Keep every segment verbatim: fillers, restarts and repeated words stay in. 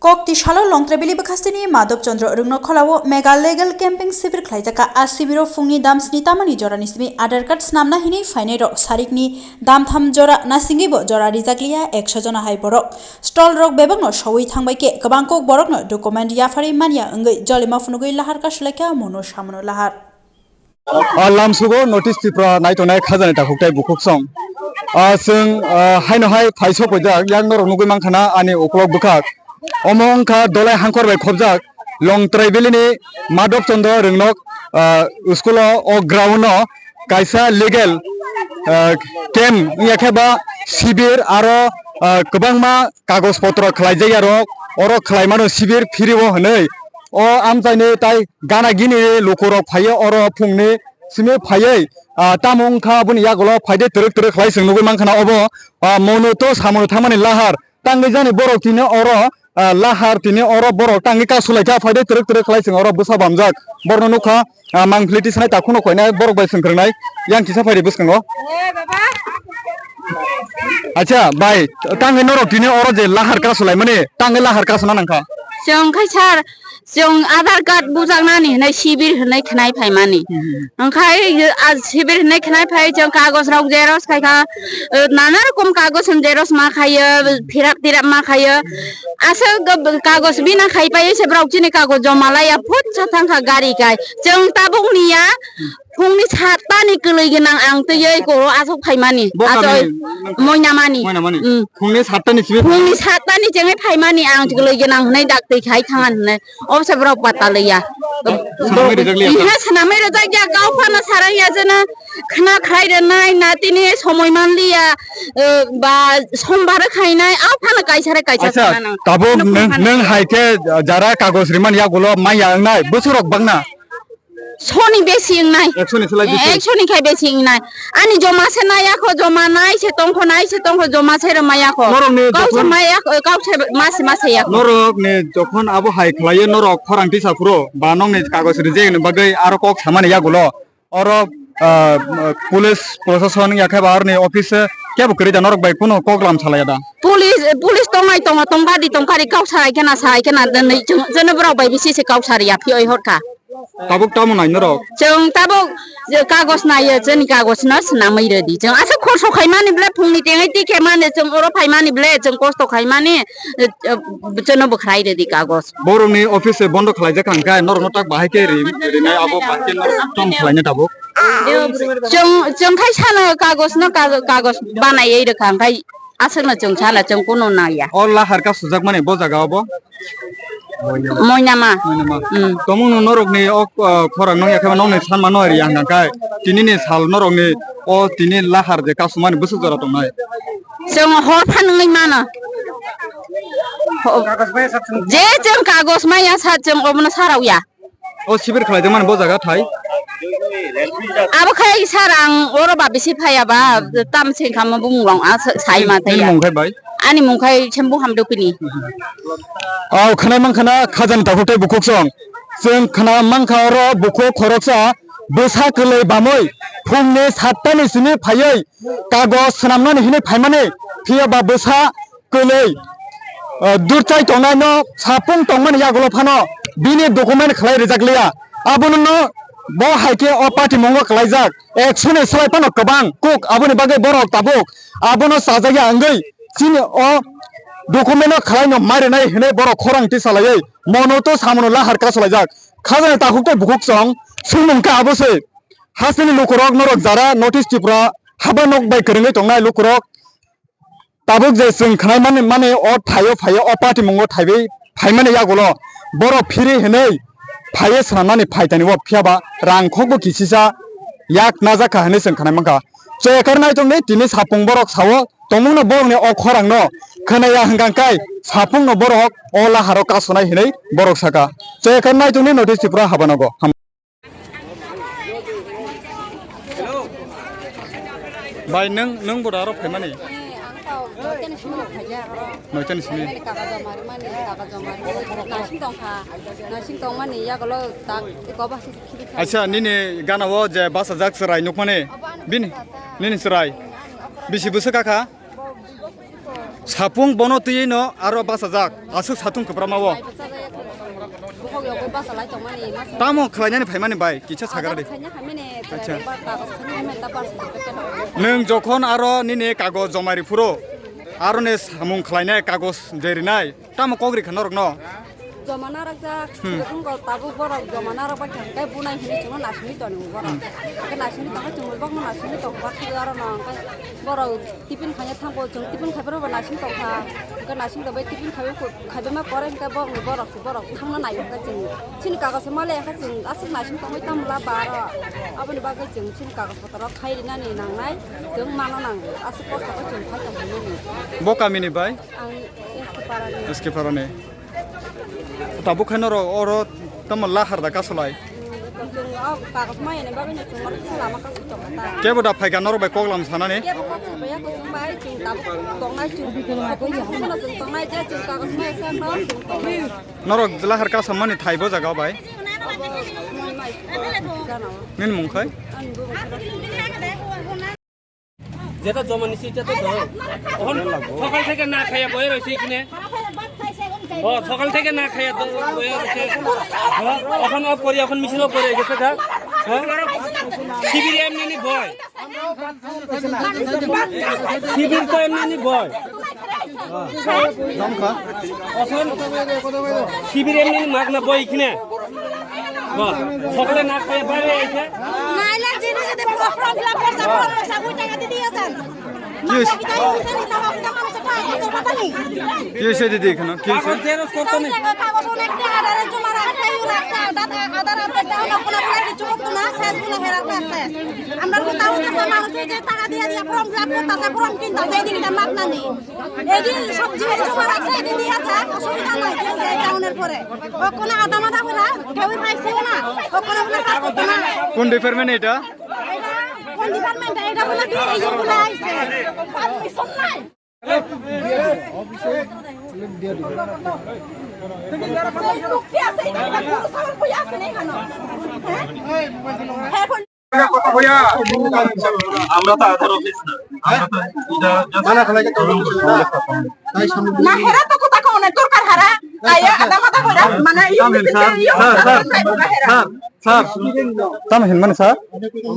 Kokti salo Longtrai Valley bwkhasteni Madhop Chandra Rwngnok kholao mega legal camping sibir khlaijakha. A sibiro phungni dam sni tamani jorani simi Aadhaar card snamna hinwi phainairok sarikni dam tham jora nasingwibo jora rijakliya ekso jona hai borok. Stall rok bebakno sowi thangbaikhe kwbang kok borokno document yapharwi manya wngwi jolima phunugwi lahar kasulaikha Monu Samunu lahar. O lamsugo North East Tripura naitongnai khajani takhuk tei bukhuk song. O chwng, o, haino hai phai sokphaijak, yak norok nugwi mankha na ani uklok bwkhak. Omo wngkha Dolai Hangkhor bai khobjak Longtrai Valley ni Madhop Chandra Rwngnok, o, school o, o ground o kaisa legal, o, camp wngya khe ba sibir aro, o, kwbangma kagoj potro khlaijak ya rok, oro khlaimano sibir phiri o hwnwi. O amchaini tai gana gini lukurok phaiwi oro phungni simi phaiwi, ah, tamo wngkha aboni yagulo phaide twrwk twrwk khlai chwng nugwi mankha na obo, ah, Monu to Samunu thangmani lahar. Tangwi jani borok tini oro, ah, lahar tini oro borok tangwi kasulaikha phaide twrwk twrwk khlai chwng oro bwsa bamjak. Borokno nukha, ah, mangpili tisanai takhukno koinai borok bai chwng kwrwngnai yang kisa phaidi bwskango. Acha bai, tangwi norok tini oro je lahar kasulaimani, tangwi lahar kasuna nangkha. Chwng khai sir, chwng Aadhaar card bujaknani hinwi sibir hinwi khnai phaimani. Hmm. Wngkhai, a, sibir hinwi khnai phai chwng kagoj rok xerox khaikha, eh, nana rokom kagoj chwng xerox ma khaio, phirap tirap ma khaio. Aswk kagoj bina khai pai se borok chini kagoj joma laiya phut sa thangkha gari kai. Chwng tabuk niya, phungni satta ni kwlwi gwnang ang twiwi koro aswk phaimani. Bo aswk kamni? Moinamani. Moinamani? Mm. Phungni satta ni simi? Phungni satta ni chengwi phaimani ang kwlwi gwnang hwnwi dak twi khai thangan hwnwi. Obse borok pata liya. Swnamwi rijak liya? Ihe swnamwi rijak ya, kau phano sarang ya jena khna khlai rwnai na tini somoi man liya, eh, ba sombar khainai, au phano kaisa re kaisa. Acha, sana nang. Tabuk nung, nung hai khe jara kagoj riman yagulo maya wngnai, bwswk rok bangna? Soni besi wngnai. Ekso ni slai besi? Ekso ni khai besi wngnai. Ani joma se nai akho, joma nai se tongkho, nai se tongkho, joma se rwmai akho. Norok ni kau se jokhon mai akho, kau se mas, mas se akho. Norok ni jokhon abo hai khlaiyo, norok khorang tisa phuru ba nokni kagoj rijek ni bagwi aro kok samani yagulo. Oro, ah, police prosason ya khe ba arni office kebo kwrwi da, norok bai kunu kok lam salai da? Police, police tongnai tongo, tongkha di tongkha ri, kok salai khe na, salai khe na, nai chwng, chwng borok bai bisi se kok sari ya phi oi hor kha. Tabuk tamo nai norok? Chwng tabuk je kagoj naiyo, chini kagoj no swnamwi rwdi. Chwng aswk khorso khaimani ble, phungni tengwi tikhe mani, chwng oro phaimani ble, chwng kosto khaimani, eh, eh, chwngno bwkhwrai rwdi kagoj. Borokni office se bondo khlaijak kha, hwnkhe norokno tak bahai khe ri-, rinai abo bahai khe norok tong khlaina tabuk? Chwng, chwng khai sano kagoj no, kagoj, kagoj banaiwi rwkha, hwnkhe aswkno chwng sana, chwng kunu naiya. O lahar ka sujakmani bo jaga o bo? Moinama. Moinama. Mm. Tomungno norokni o, o, khorang nong yakhe nongni sanmano ri ang khe tinini sal norokni o tini lahar je kasumani bwswk jora tongnai? Chwng hor phan wngwi mano. Ho-, je chwng kagoj maya sa chwng obono sarok ya. O sibir khlai de mani bo jaga thai? Abo khai sir, ang oro ba bisi phaya ba, tam sing kha ma bumung rong a sa-, sai ma thai ya. Nini mung khai bai? Ani mung khai Sembu Hamdukuni. Au khwnai mankha na khajani takhuk tei bukhuk song. Chwng khwna mankha oro bukhuk khoroksa bwsa kwlwi bamwi phungni satta ni simi phaiwi kagoj swnamnani hinwi phaimani, phiya ba bwsa kwlwi, ah, durchai tongnaino sapung tongmani yagulo phano bini document khlai rijak liya. Abono no bo hai khe o party mungo khlaijak. Ekso ni slai phano kwbang kok aboni bagwi borok tabuk abono chajakya wngwi chini o document no khlaino marinai hinwi borok khorang tisalaiwi mono to samono lahar kasulaijak. Khajani takhuk tei bukhuk song sumung khe abo se. Hasteni lukurok norok jara North East Tripura haba nok bai kwrwngwi tongnai lukurok tabuk je chwng khwnai mani, mani o thaio phaio o party mungo thaiwi phaimani yagulo borok phiri hinwi phaiwi swnamnani phaitani o phiyaba rang khokbo kisisa yak najak kha hinwi chwng khwnai mankha. Chwekar nai tongni tini sapung borok sao tongmungno borokni o khorangno khwnaya hwnkha kai sapungno borok o laharo kasonai hinwi borok saka. Chwekar nai tongni North East Tripura haba nogo. Bai, nwng, nwng bo da aro phaimani? Ang to noitani simi no phaijak oro. Noitani simi? Mani kaga joma rimani, kaga joma rimani. Nasing tongkha, nasing tongmani yagulo tak eko ba sisi khibi kha. Acha, nini gana o je bachajak chwrai nukmani? Bini, nini chwrai? Bisi bwswk kakha? Sapung bono twiwi no aro bachajak, aswk satung kwbramao. Bukhuk yokgwi bachalai tongmani, masa. Tamo khlainani phaimani bai, kisa sagra di. Khaina khaimani, Acha. Bar kagoj khaina khaimani, ta bar certificate. Nwng jokhon aro nini kagoj jomai riphuru, aro ni samung khlainai kagoj jerinai, tamo kok rikha norokno? Joma narwkjak, Hmm. Sibirkung tabuk borok joma narwk bai kha, hwnkhe bunai hwnwi chwngno naisingwi tongo borok. Hmm. Hwnkhe naisingwi tongkhe chwng bokno naisingwi tongkha, aro no hwnkhe borok tiffin khaina thango, chwng tiffin khaibrokbo naising tongkha. Hwnkhe naising tongbai tiffin khaibai, khaibaima pore hwnkhe borokni borok, borok thangna nai hwnkhe chwng chini kagoj se male hwnkhe chwng aswk naising tongwi tamo la ba aro. Aboni bagwi chwng chini kagoj potro khai rinani nangnai, chwng mano nango. Aswk kosto khe chwng khai tongmani. Bo kamini bai? Ang S K Parani. S K Parani. Tabuk khe norok oro tamo lahar da kasolai? Chwng o kagoj mai ni bagwi no chwng oro kisa lama kasui tongo ta. Kebo da phaikha norok bai kok lam sanani? Kebo kok sabai ya, chwng bai chwng tabuk tongnai, chwng tabuk chwng tongnai je chwng kagoj mai sa no chwng tongnai oro. Norok lahar kasammani thai bo jaga bai? Abo moi mai gana o. Nini mung khai? Ani bo mung khai. যেটা জমা নিছি এটা তো দাও। এখন সকাল থেকে না খাইয়া বয়ে রয়েছে এখানে। ও, সকাল থেকে না খাইয়া দ-, বয়ে রয়েছে। হ্যাঁ? এখন অফ করি, এখন মেশিন অফ করে গেছে গা। হ্যাঁ? শিবির এমনি নি বয়। শিবির তো এমনি নি বয়। হ্যাঁ? এখন শিবির এমনি নি মাগ না বয় এখানে। বাহ, সকলে না খাইয়া বাইরে এসে। নাইলে যিনি যদি ফর্ম ফিল আপ করছে, ফর্ম পয়সা ওই টাকা দিয়ে দিয়েছেন। কি হয়েছে? মাথা পিটাই দিয়েছেন, এটা হবে না, মানুষের টাকা পয়সা কথা নেই। কি হয়েছে দিদি এখানে? কি হয়েছে? কাগজ জেরক্স করতে নেই। কাগজ অনেক টাকা আধারে জমা রাখছে, ইউ রাখছে, আধার, আধার আপডেট দেওয়া না, কোনো কোনো কিছু করতো না, শেষ গুলো হেরার কাছে। আমরা কোথাও গেছে, মানুষের যে টাকা দিয়ে দিয়ে ফর্ম ফিল আপ করতেছে, ফর্ম কিনতেছে, এদিকে মাত না নেই। এদিন সব জিনিস জমা রাখছে, এদিন দিয়ে আছে, অসুবিধা নাই, ঠিক আছে, এই টাউনের পরে। ও কোনো আদা মাদা করে, কেউই পাইছে না, ও কোনো কোনো কাজ করতো না। কোন ডিপার্টমেন্ট এটা? এটা কোন ডিপার্টমেন্ট? এটা বলে কি এই যেগুলো আইছে? পারমিশন নাই। এই চুক্তি আছে, এটা কোনো সামান কই আছে না এখানে? হ্যাঁ? হ্যাঁ, এখন আমরা তো আধার অফিস না। আমরা তো এটা just না, হেরা তো কথা কও না, দরকার হারা। আয়া, আদা মাদা করে, মানে, ইয়ে, sir, sir, sir, sir, sir, sir, sir, sir.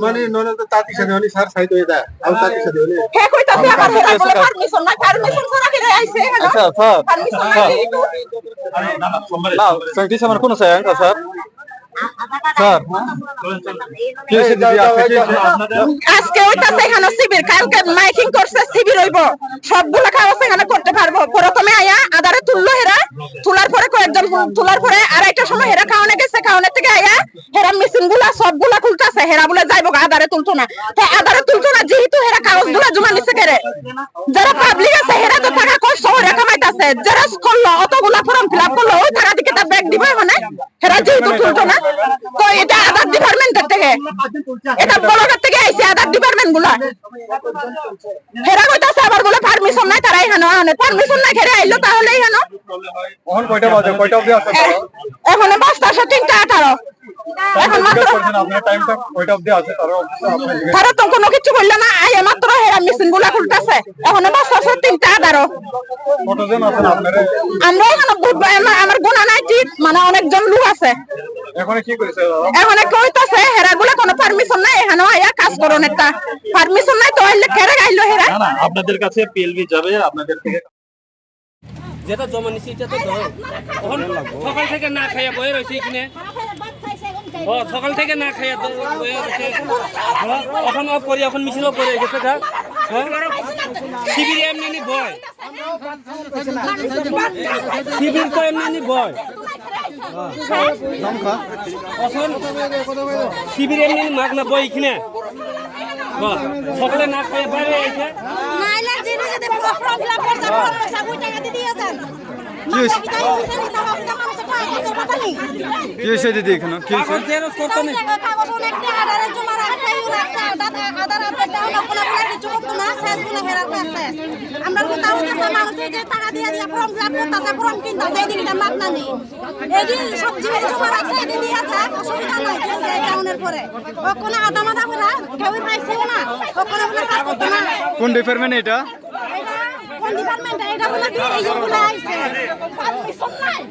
মানে, নলে তো তাঁতি সাথে হলে স্যার সাইড হয়ে যায়। আমি তাঁতি সাথে হলে হে কইতাছে আমার হেরা বলে পারমিশন নাই, পারমিশন ছাড়া হেরা আইছে, হ্যালো? আচ্ছা, স্যার, পারমিশন স্যার। নাই, এই তো। না, না, না, সেন্টি আমার কোনো স্যার, স্যার। স্যার, কি হয়েছে দিদি? আজকে কি হয়েছে? আজকে হইতাছে এখানে শিবির, কালকে মাইকিং করছে, শিবির হইব। সবগুলা কাগজ এখানে করতে পারবো। প্রথমে আয়া আধারে তুললো হেরা, তোলার পরে কয়েকজন, তোলার পরে আড়াইটার সময় হেরা খাওয়ানো গেছে, খাওয়ানোর থেকে আয়া হেরা মেশিন গুলা সবগুলা খুলতেছে, হেরা বলে যাইবো গা, আধারে তুলতো না। তো আধারে তুলতো না, যেহেতু হেরা কাগজ গুলা জমা নিচ্ছে কেরে, যারা পাবলিক আছে হেরা তো টাকা কষ্ট করে কামাইতেছে, জেরক্স করলো, অতগুলা ফর্ম ফিল আপ করলো, ওই টাকা দিকে তার ব্যাগ দিবে মানে। হেরা যেহেতু তুলতো না, তো এটা আধার ডিপার্টমেন্টের থেকে, এটা ব্লকের থেকে আইছে আধার ডিপার্টমেন্ট গুলা। হেরা কইতাছে আবার বলে পারমিশন নাই, তারা এখানে আনে। পারমিশন নাই, হেরা আইলো তাহলে এখানে। এখন কয়টা বাজে? কয়টা অবধি আছে তারা? এ-, এখনো পাঁচটা, তিনটা আঠারো। এখন জিজ্ঞেস মাত্র করছেন আপনার টাইমটা কয়টা অবধি আছে তারা? তারা তো কোনো কিছু বললো না, আইয়া মাত্র হেরা মেশিন গুলা খুলতেছে। এখনো পাঁচটা, তিনটা আঠারো। কতজন আছেন আপনারা? আমরা এখানে বহুত বা-, আমার, আমার গোনা নাই ঠিক, মানে অনেকজন লোক আছে। এখানে কি করেছে দাদা? এখানে কইতাছে হেরা গুলা কোনো পারমিশন নাই, এখানে আইয়া কাজ করুন একটা। পারমিশন নাই তো আইলে কেরে আইলো হেরা? না, না, আপনাদের কাছে পিএলবি যাবে, আপনাদের থেকে। যেটা জমা নিছি এটা তো দাও। এখন সকাল থেকে না খাইয়া বয়ে রয়েছে এখানে। ও, সকাল থেকে না খাইয়া দ-, বয়ে রয়েছে। হ্যাঁ? এখন অফ করি, এখন মেশিন অফ করে গেছে গা। হ্যাঁ? শিবির এমনি নি বয়। শিবির তো এমনি নি বয়। এখন শিবির এমনি নি মাগ না বয় এখানে। বাহ, সকলে না খাইয়া বাইরে এসে। নাইলে যিনি যদি ফর্ম ফিল আপ করছে, ফর্ম পয়সা ওই টাকা দিয়ে দিয়েছেন। কি হয়েছে? মাথা পিটাই দিয়েছেন, এটা হবে না, মানুষের টাকা পয়সা কথা নেই। কি হয়েছে দিদি এখানে? কি হয়েছে? কাগজ জেরক্স করতে নেই। কাগজ অনেক টাকা আধারে জমা রাখছে, ইউ রাখছে, আধার, আধার আপডেট দেওয়া না, কোনো কোনো কিছু করতো না, শেষ গুলো হেরার কাছে। আমরা কোথাও গেছে, মানুষের যে টাকা দিয়ে দিয়ে ফর্ম ফিল আপ করতেছে, ফর্ম কিনতেছে, এদিকে মাত না নেই। এদিন সব জিনিস জমা রাখছে, এদিন দিয়ে আছে, অসুবিধা নাই, ঠিক আছে, এই টাউনের পরে। ও কোনো আদা মাদা করে, কেউই পাইছে না, ও কোনো কোনো কাজ করতো না। কোন ডিপার্টমেন্ট এটা? এটা কোন Department এটা বলে দিয়ে এইগুলো আইছে। পাবলিক সব নাই।